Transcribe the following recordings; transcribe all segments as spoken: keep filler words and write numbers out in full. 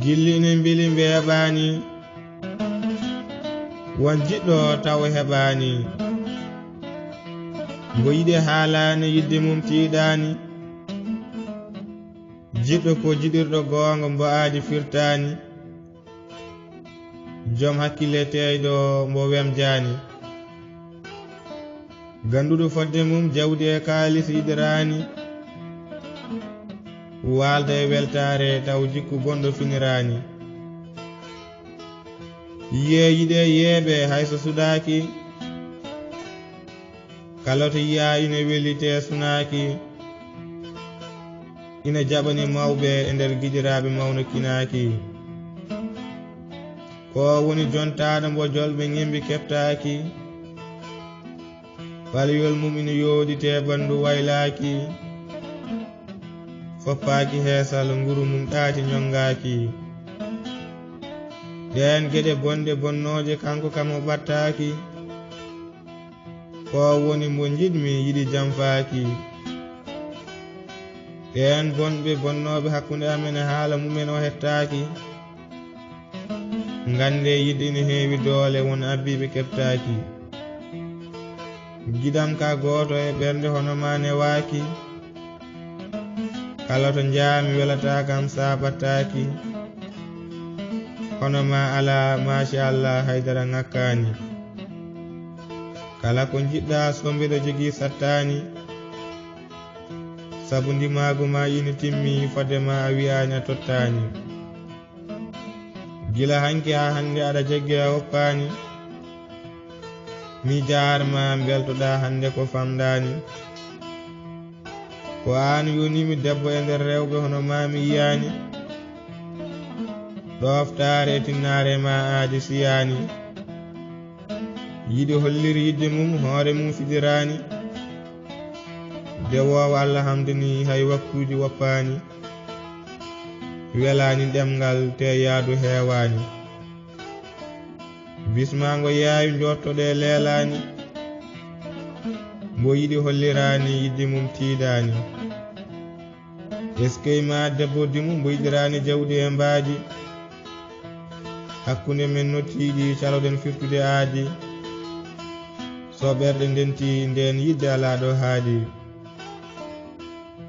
Gilli ina mbeli mbeeɓaani, won jiɗɗo taw heɓaani. Mbo yiɗi haalaani, yiɗde mum tiiɗaani. Jiɗɗo ko jiɗirɗo goonga, mbo aadi firtaani. Joom hakkille teeyɗo, mbo wemjaani. Gannduɗo fodde mum, jawdi e kaalis yiɗiraani. Waalda e weltaare, taw jikku bonɗo finiraani. Yiyee yiɗee yeeɓe, hay so suɗaaki. Kala to yiyaa ina weli, tee sunaaki. Ina jaɓani mawɓe e nder giɗiraaɓe mawno kinaaki. Ko woni jontaaɗo mbo jolɓe ŋembi keɓtaaki. Ɓaleyol mum ina yooɗi, tee ɓanndu waylaaki. Foppaaki heesal, nguru mum ɗaati ñonngaaki. Ɗeen geɗe bonɗe bonnooje, kanko kam o ɓattaaki. Ko woni mbo njiɗmi, yiɗi jam faaki. Ɓeen bonɓe bonnooɓe hakkunde amen e haala mumen o hettaaki. Nganndee yiɗde ina heewi doole, won abbiiɓe keɓtaaki. Giɗam ka gooto e ɓernde hono ma newaaki. Kala to njaami welataa kam, saaɓataaki. Hono ma alaa, machallah, haydara ŋakkaani. Kala ko njiɗɗaa, so mbeɗa jogii sattaani. Sabu ndimaagu ma ina timmi, fodde ma a wiyaani a tottaani. Gila hanki haa hannde aɗa jaggi a woppaani. Mi jaarma, mbeltoɗaa hannde ko famɗaani. Ko aan yonii mi debbo e nder rewɓe, hono ma mi yiyaani. Ɗooftaare e tinnaare ma aadi siyaani. Yiɗi hollir yiɗde mum, hoore mum fidiraani. Dewoowo Allah hamdani, hay waktuuji woppaani. Welaani ɗemngal, te yaadu heewaani. Bismaango yaawi, njottoɗe leelaani. Mbo yiɗi holliraani, yiɗde mum tiiɗaani. Eskey ma debbo dimu, mbo yiɗiraani jawdi e mbaadi. Hakkunde men no tiiɗi, caloɗen firtude aadi. So ɓerɗe ndenti, ndeen yiɗde alaa ɗo haadi.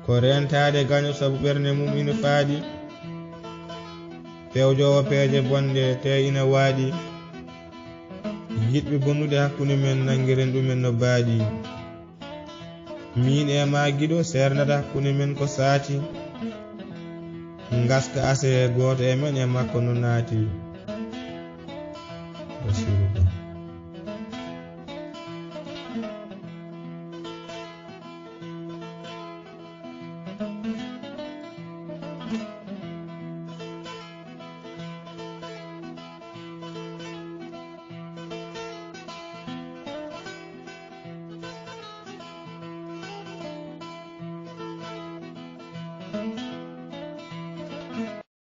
Ko reentaade gaño sabu ɓernde mum ina faaɗi. Fewjoowo peeje bonɗe, te ina waaɗi. Yiɗɓe bonnude hakkunde men, nanngiren ɗumen no baaɗi. Miin e ma giɗo, seernata hakkunde men ko saati. Ngaska ase gooto e men e makko no naati. Basiru Ba.